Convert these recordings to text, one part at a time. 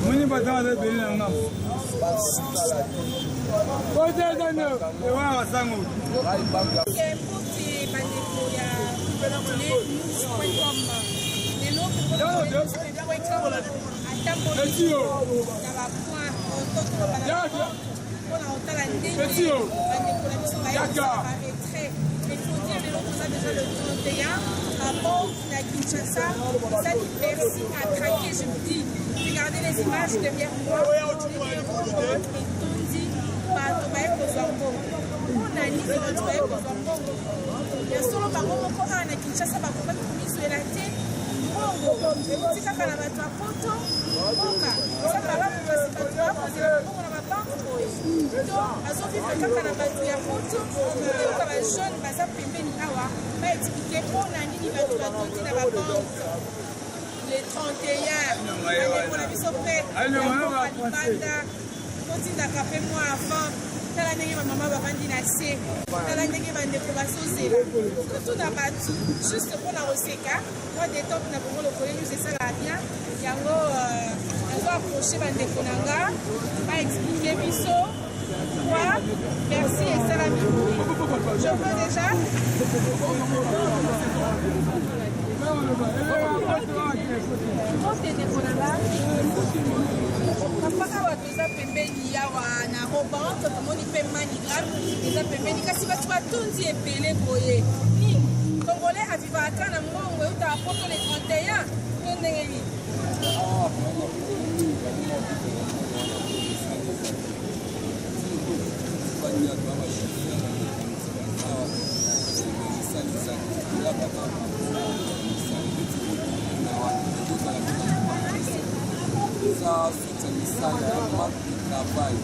Moni bato aza ebele na ngambo wana sango. Mbote bandeko ya news.com. Lelo atamboli na bapoint totoloba mpona kotala ndenge bandeko na biso bayekosala baretrait. Mais faut dire, lelo toza déjà le 31. Banque na Kinshasa ezali Bercy à craquer, je vous dis. Regardez les images derrière moi, etondi, bato baye kozwa mbongo. Mpona nini bato baye kozwa mbongo? Ya solo, bango moko awa na Kinshasa bakomaki komizwela te. Mbongo euti kaka na bato ya Poto. Mboka eza malamu, kasi bato bakozela mbongo na babanke boye to azovivre kaka na bato ya Poto? Toyoka bajeune baza pembeni awa, baexpliquer mpona nini bato batondi na babanke le 31. Bandeko na biso mpe ya mboka libanda, totindaka mpe mwa avant. Tala ndenge bamama bavandi na se, tala ndenge bandeko bazozela. Totuna bato juste mpona koseka, mwa détente na Bongo Lokole News esalaka bien. Yango nazo approche bandeko na nga, baexpliquer biso quoi. Merci. Esalami boye, je peux déjà. Mbote ndeko na nga, papa. Awa toza pembeni awa na Rawbank, tomoni mpe MoneyGram eza pembeni, kasi bato batondi ebele boye nini? Congolais avivaka na mbongo eutaka Poto le 31 to ndenge nini? Eza suite ya misala ya manque de travail.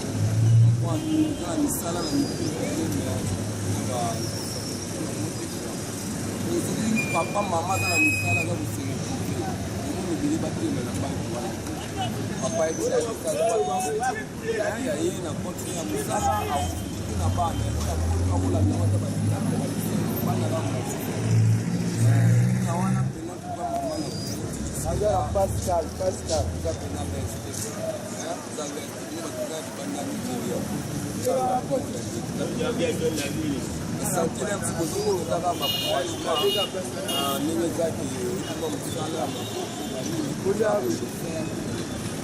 Eza na misala na mikili ebele, mais soki papa mama aza na misala, aza kose retrouver. Omoni ebele batelema na banke wana. Papa ya ye na compte ya mosala, akofuti na bana akolanda wata bana na wana pena tuka mama na. Pascal, Pascal. Eza pena beste, eza beste. Bino bato eza libanda mikili ya esantele mosu, bozomona kaka bapoisement ndenge ezaki ekoma mosala ya maboko, banini, chauffeur,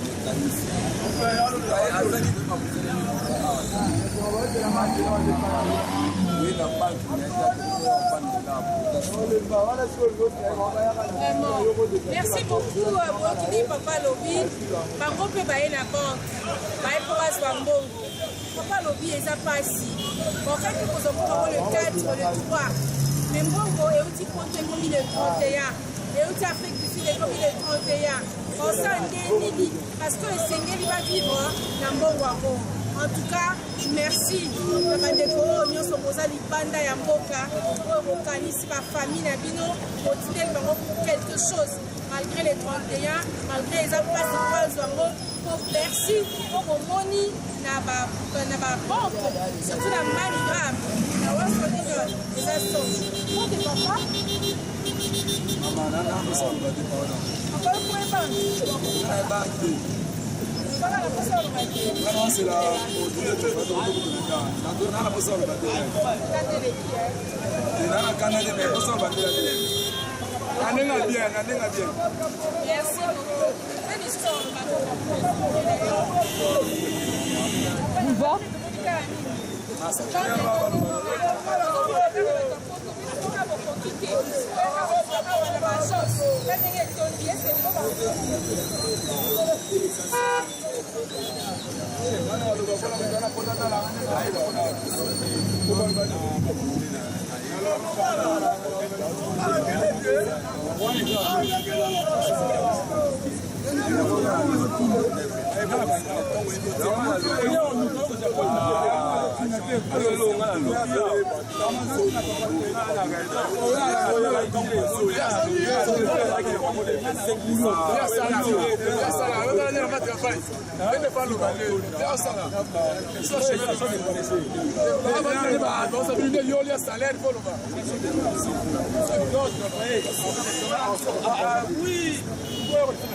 mécanicien, azali koyeba mosala. Oye na banke na. Vraiment, merci beaucoup. Boyokini papa alobi, bango mpe baye na banke, baye mpo bazwa mbongo. Papa alobi eza mpasi, bakaki kozwa mbongo yango le 4, le 3, mais mbongo euti Poto ekomi le 31, euti Afrique du Sud ekomi le 31. Osala nde nini? Parce que esengeli bavivre na mbongo yango. En tout cas, merci na bandeko oyo nyonso boza libanda ya mboka, oyo bokanisi bafamille na bino, botindeli bango quelque chose malgré les 31, malgré eza mpasi po azwa yango. Po merci po bomoni na babanke, surtout na MoneyGram, na Western Union, eza songe. Mbote papa. Papa, banke. Nasela nana posa oloba te, nana kanda te, mais posa oloba te na ndenge bien, na ndenge bien. Merci beaucoup. Nani lisusu oloba? Boulevard. Bokoki te awa na baagence, ka ndenge etondi ese.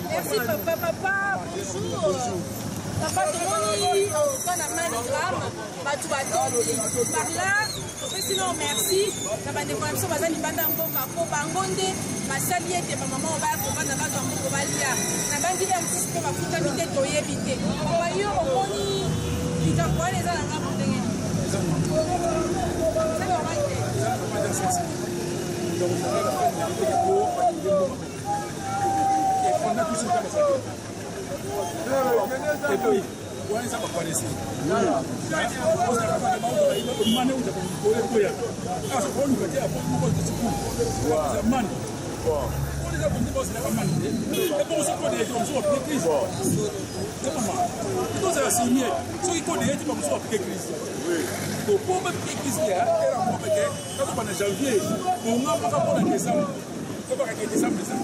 Merci papa, papa, bonjour. Papa, tomoni en tout cas na MoneyGram bato batondi par là topesi nao merci na bandeko na biso baza libanda ya mboka mpo bango nde basali ete bamama oyo baya kovanda bazwa mbongo balia na bangi ya mosusu mpe bafutami te toyebi te papa yo omoni likambo wana eza na ngambo ndenge nini eza normal te. Et puis, wana eza baparese mane uta koya oluka te moko mane eza bonde bazelaka mane te ebongo soki kode ete bamosusu bapike crise te mama tozala simie soki kode ete bamosusu bapike crise po bapike crise te era moko peke nakobanda janvier bonga moko mpona décembre tobakake décembre eza.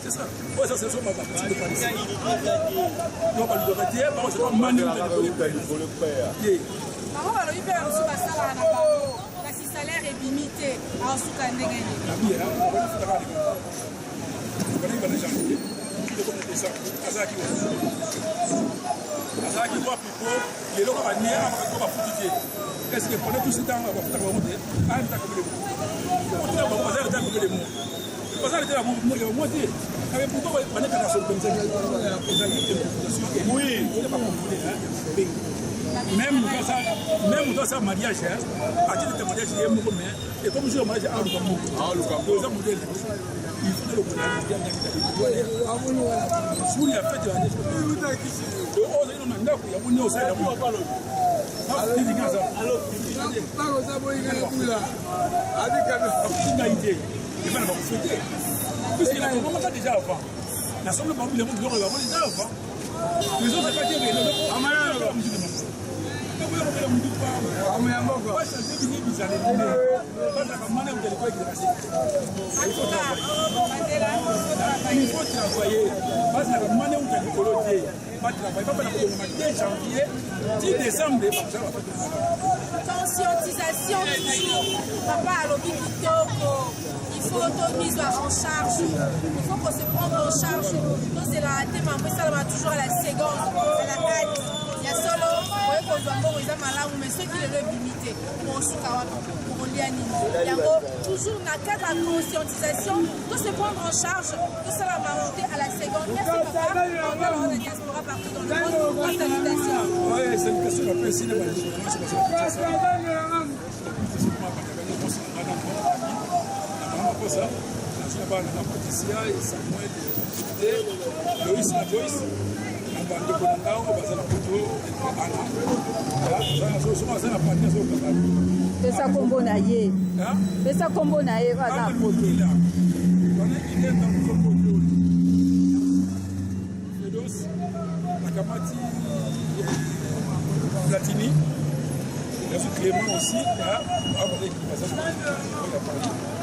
C'est ça. Ouais, ça c'est ça ma partie de Paris. Donc balukaka te bango c'est pas mani te. Bango balobi mpe bamosusu basalaka na bango kasi salaire ebimi te aosuka ndenge nini? Azalaki azalaki wapi po lelo kaka nie awa bafuti te. Est ce que pendant tout ce temps bafutaka bango te aata combien de mois otina bango bazalaka ata combien de mois bazala te ya mwa te mais pourquoi banekaka s'organisaki ezali improvisation oui bacongolais même moto asala même moto asala mariage atindi te mariage ye moko mais ekomi jour ya mariage aluka moko eza modèle il faut lokola jour ya fete ozali na ndako yango nde osalela ngai te ebana bakofete puisque nakomaka déjà avant nasombi bango biloko biloko ya bango déjà avant les autres pas dire il faut travailler bazalaka mane uta likolo te batravaille babanda kobongama 2 janvier ti décembre. Conscientisation toujours papa alobi kitoko il faut tomizwa en charge il faut qu'on se prendre en charge tozelaka te mambo esalama toujours à la seconde à la hâte ya solo oye kozwa mbongo eza malamu mais soki lelo ebimi te okosuka wapi okolia nini yango toujours na cadre ya conscientisation to se prendre en charge tosala mambo te à la seconde. Merci papa on na diaspora partout dans le monde bonne salutation. Ouais, salutation napesi na bandeko nyonso baza Kinshasa makosa naza na bana na Patricia, Samuel, te Lois na Joyce na bandeko na ngai oyo baza na poto ana soki aza na parti azokaka. Pesa kombo na ye, pesa kombo na ye oyo aza na poto. Wana ilenda kombo Fedos nakamati Platini nazo Clément aussi awa baza ya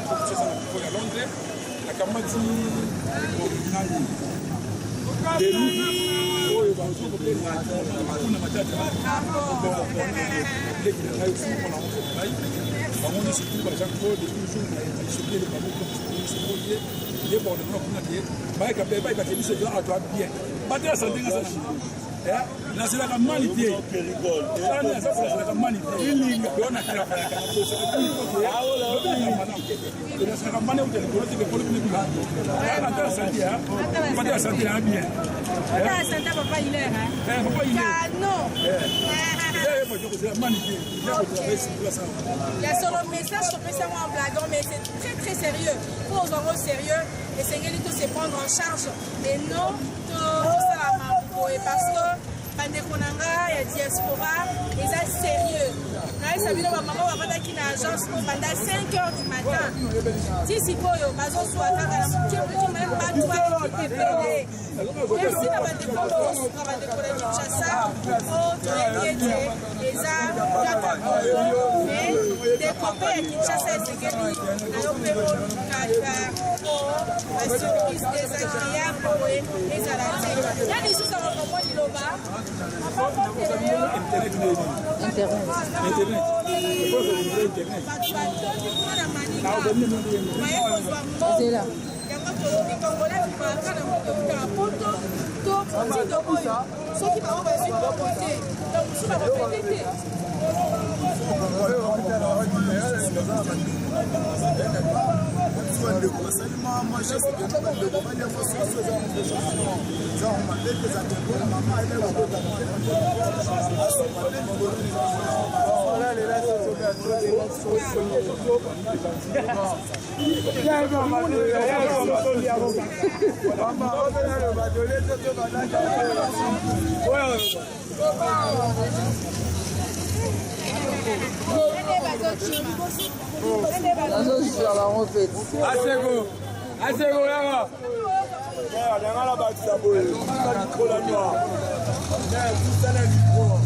Paris ya Londres nakamati nani Delu oyo bazokobenga kuna matata leki na ngai osi mpona ngo ngai bango nyonso tu ba Jean Claude toujours na sokele bango sokote nde baonanga kuna te bayeka mpe bayebake biso eza ato bien batela sante nga sana nazelaka mani te nazelaka mani te yo natravaillaka nazelaka mani uta likolo te likolo bino atala sante batela sante na bien. Atala sante papa Hilaire hein. Papa Hilaire. Canon. Mani te. Ya solo message topesi yango en blaguant mais c'est très très sérieux po ozwa yango sérieux esengeli to se prendre en charge et non tosala mambo boye parce que bandeko na nga ya diaspora eza sérieux nayebisa bino bamama bavandaki na agence oyo banda 5 heures du matin ti sikoyo bazozwa kaka na moke moke meme bato baleki. Ebele. Merci na bandeko bokosunga bandeko na Kinshasa po toyebi ete eza kaka Congo mais ndeko mpe ya Kinshasa esengeli na yo mpe olukaka po ba surprise désagréable boye ezala te. Ya lisusu akokomwa liloba papa mbote na yo. Internet. Bato batondi kuna na Manika baye kozwa mbongo. Yango tolobi Congolais abimaka na mboka eutaka poto to motindo oyo soki bango bazwi mbongo te donc mosusu bakopete te. Bandeko basali mwa geste mpenza, bandeko balia mwa soso, eza eza mabe te, eza te mpona mama ayebaki kobota asomba nde likolo. Nazozwa bango feti. Aseko, aseko yaka. Nanga na bakisa boye, kola noir. Kusana likolo.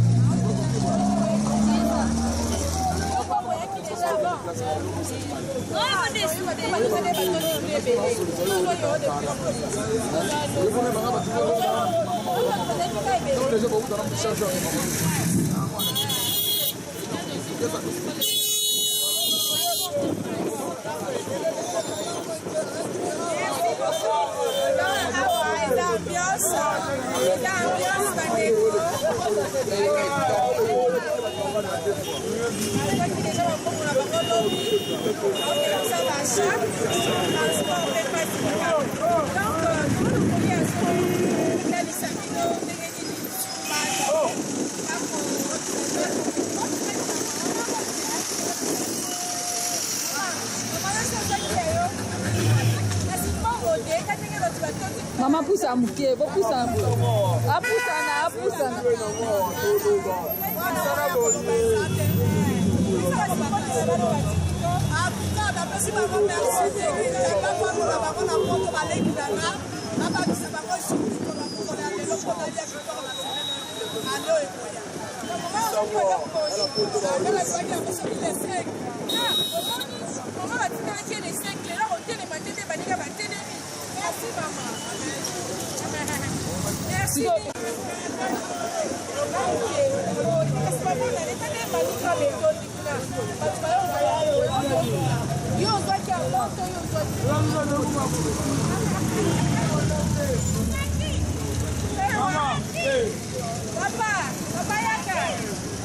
Eza ambiance, eza ambiance bandeko. Bazwaki deja bambongo na bango lobi, bakokende kosala baachat, transport mpe pasi likambo. Donc tokoli ya solo kotalisa bino ndenge nini bato Mama pusa moke, bopusana boye. Apusana, apusana. Napesi bango merci mingi, napambola bango na poto, baleki na nga, nabakisa bango lisusu na mokolo ya lelo mpo nalia kitoko na semaine ane oyo ekoya. Nalobaki yango soki le 5. Mama batikalaki ye le 5, lelo akotelema te nde baninga batelemi. Merci mama. Merci. Kasi bamona leta nde manika betondi kuna bato bayo yo ozwaki yango to yo ozwaki. Papa, papa yaka.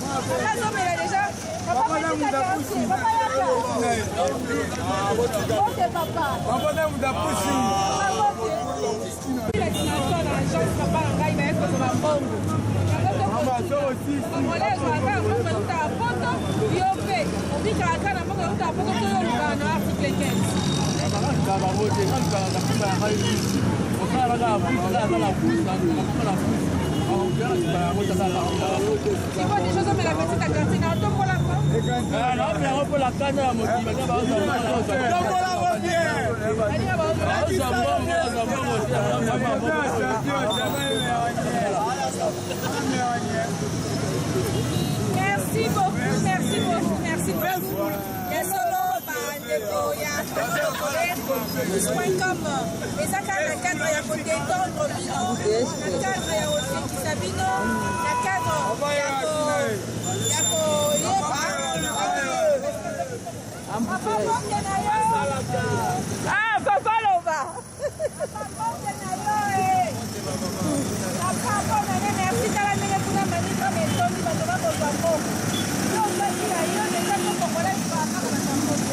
Papa azomela deja. Papa batika quartier. Papa yaka. Bote papa. Papa na mudapusi. Papa bote. La dimension na agence papa na ngai baye kozwa mbongo. Congolais ezwaka kaka mbongo eutaka poto, yo mpe obikaka kaka na mbongo eutaka poto to yo olukaka na article 15. Sikoyo deja ozomela petite ya quartier na otombolako. Baninga baozwa Merci beaucoup, merci beaucoup, merci beaucoup. Ya solo bandeko ya com eza kaka na cadre ya kodetendre bino, na cadre ya kosekisa bino, na cadre ya koyeba. Papa mbote na yo. Ah, papa loba. Papa mbote na yo eh. Papa bonne année, merci. Tala ndenge kuna manika metondi bato bakozwa mbongo. Yo ozwaki na yo deja to Congolais kaka bato ya mbongo.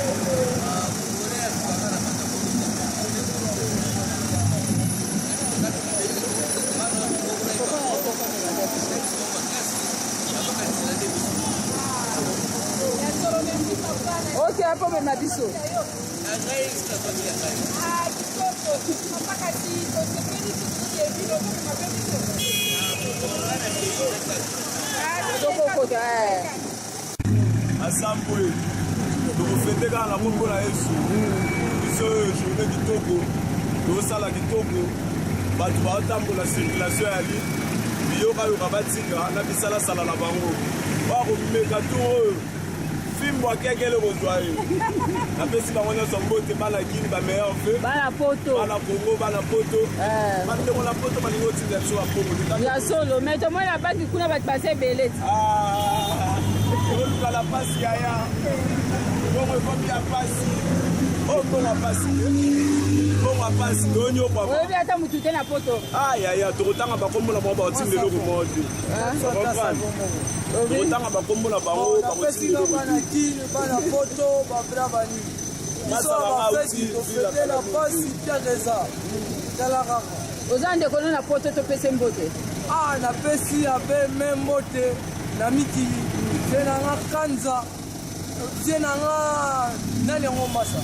Ya solo merci papa. Ok, apomema biso. Ah, kitoko. Papa kasi tosepeli toyebi tokomema mpe biso. Ah, Tokokota, eh. Asambwe, tokofete kaka na kombo na Yesu. Biso oyo journée kitoko, tozosala kitoko. Bato baotambola circulation ya li biyokayoka batika na bisalasala na bango bakomeka tour oyo fimbo akekele kozwa ye. Napesi bango nyonso mbote, bana Kini, ba meilleur vœux, bana poto, bana Congo, bana poto, Eh. bandeko na poto balingi otinda biso bakongo te. Ya solo, mais tomoni na banki kuna bato baza ebele ti. Ah, oluka na pasi yaya, bongo ekomi ya pasi oyo, mbongo ya pasi te, mbongo ya pasi tonyokwama. Oyebi ata motu te na poto. Ah yaya, tokotanga bakombo na bango, bakotinda eloko moko te. Comprendre, tokotanga bakombo na bango, napesi bakotinda na eloko bana te. Kini, bana poto, babra banini, biso Masala bafeti auti, tofete na pasi piaka eza tala kaka. Oza ndeko no na poto, topese mbote. Ah, napesi abe me mbote na mikili vie na nga kanza, vie na nga nani yango mbasa.